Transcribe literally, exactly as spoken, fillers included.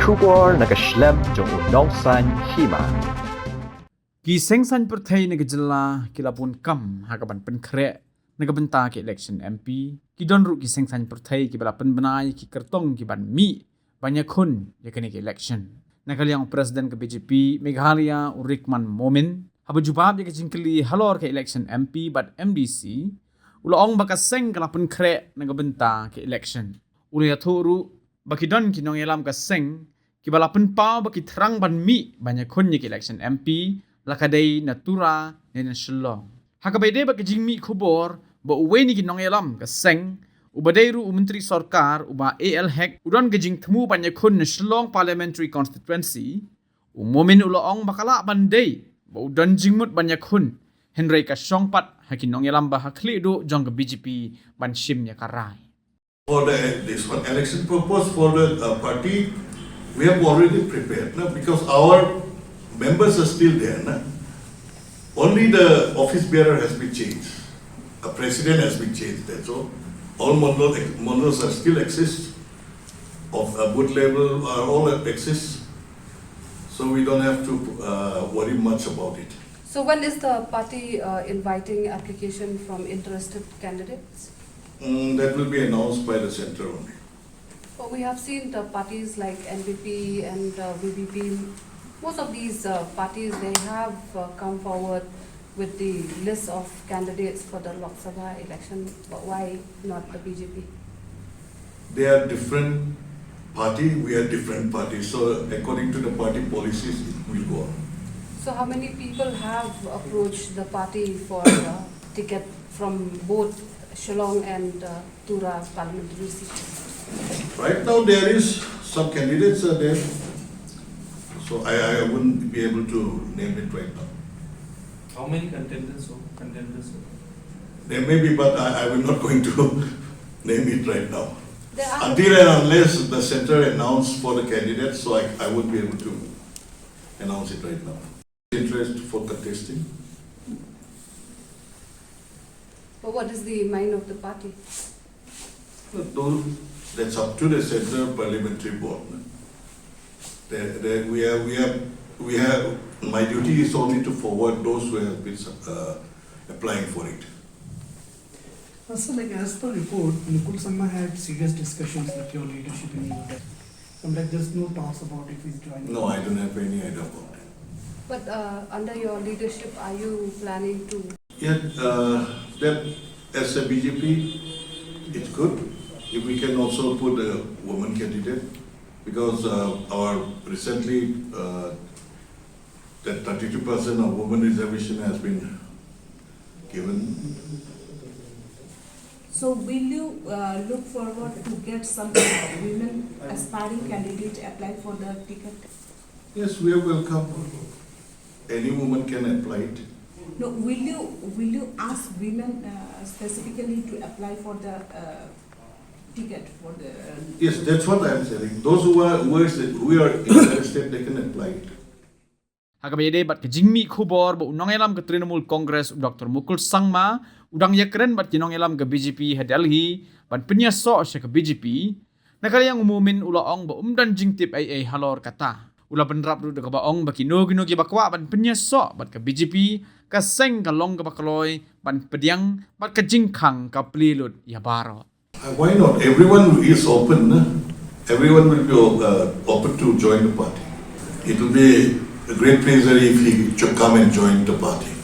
Khubor na ka shlem jong u nongsaiñ hima. Ki seng saiñ pyrthei na ka jylla ki la bun kam ha ka ban pynkhreh na ka bynta ka election M P. Ki don ruh ki seng saiñ pyrthei ki ba la pynbna ïa ki kyrtong ki ban mih ban ïakhun ïa kane ka election. Na ka liang u President ka B J P Meghalaya u Rikman Momin, haba jubab ïa ka jingkylli halor ka election M P bad M D C, u la ong ba ka seng ka la pynkhreh na ka bynta ka election. U la ïathuh ruh ba ki don ki nongïalam ka seng ki ba la pynpaw ba ki thrang ban mih ban ïakhun ïa ka election M P, la ka dei na Tura ne na Shillong. Ha kaba ïadei bad ka jingmih khubor ba uwei na ki nongïalam ka seng, u ba dei ruh u Myntri Sorkar u Bah A L Hek, u don ka jingthmu ban ïakhun na Shillong Parliamentary Constituency, u Momin u la ong ba ka lah ban dei ba u don jingmut ban ïakhun, hynrei ka shong pat ha ki nongïalam ba ha khlieh duh jong ka B J P ban shim ïa ka rai. For the, this one, election purpose for the, uh, party, we have already prepared, no? Because our members are still there, no? Only the office bearer has been changed. A president has been changed, that's all. All mandal, mandals are still exist. Of, uh, booth level are all exist. So we don't have to, uh, worry much about it. So when is the party, uh, inviting application from interested candidates? Mm, that will be announced by the center only. But we have seen the parties like N P P and, uh, V P P. Most of these, uh, parties, they have, uh, come forward with the list of candidates for the Lok Sabha election, but why not the B J P? They are different party, we are different party. So according to the party policies, it will go on. So how many people have approached the party for the ticket from both Shillong and, uh, Tura parliamentary seat? Right now, there is some candidates are there. So I, I wouldn't be able to name it right now. How many contenders? So contenders? There may be, but I, I will not going to name it right now. There are until and unless the center announce for the candidates, so I, I won't be able to announce it right now. Interest for contesting. But what is the mind of the party? Those, that's up to the Central Parliamentary Board, no? They, they, we have, we have, we have, my duty is only to forward those who have been, uh, applying for it. Uh, so, like, as per report, Mukul Sangma had serious discussions with your leadership in New Delhi. I'm like, there's no talks about if he's joining. No, I don't have any idea about it. But, uh, under your leadership, are you planning to? Yeah, uh, that as a B J P, it's good if we can also put a woman candidate because, uh, our recently, uh, that thirty-two percent of women reservation has been given. So will you, uh, look forward to get some, uh, women aspiring candidate apply for the ticket? Yes, we have welcome. Any woman can apply it. No, will you, will you ask women, uh, specifically to apply for the, uh, ticket for the, uh, Yes, that's what I am saying. Those who are, who is, who are interested, they can apply it. Ha kaba ïadei bad ka jingmih khubor ba u nongïalam ka Trinamool Congress u Doctor Mukul Sangma u dang ïakren bad ki nongïalam ka B J P ha Delhi ban pynïasoh sha ka B J P, na ka liang u Momin u la ong ba um don jingtip ei ei halor kata. U la bynrap ruh da kaba ong ba kino kino kiba kwah ban pynïasoh bad ka B J P, ka seng ka long kaba kloi ban pdiang bad ka jingkhang ka plie lut ïa baroh. Uh, why not? Everyone is open, na? Everyone will be, uh, open to join the party. It will be a great pleasure if he should come and join the party.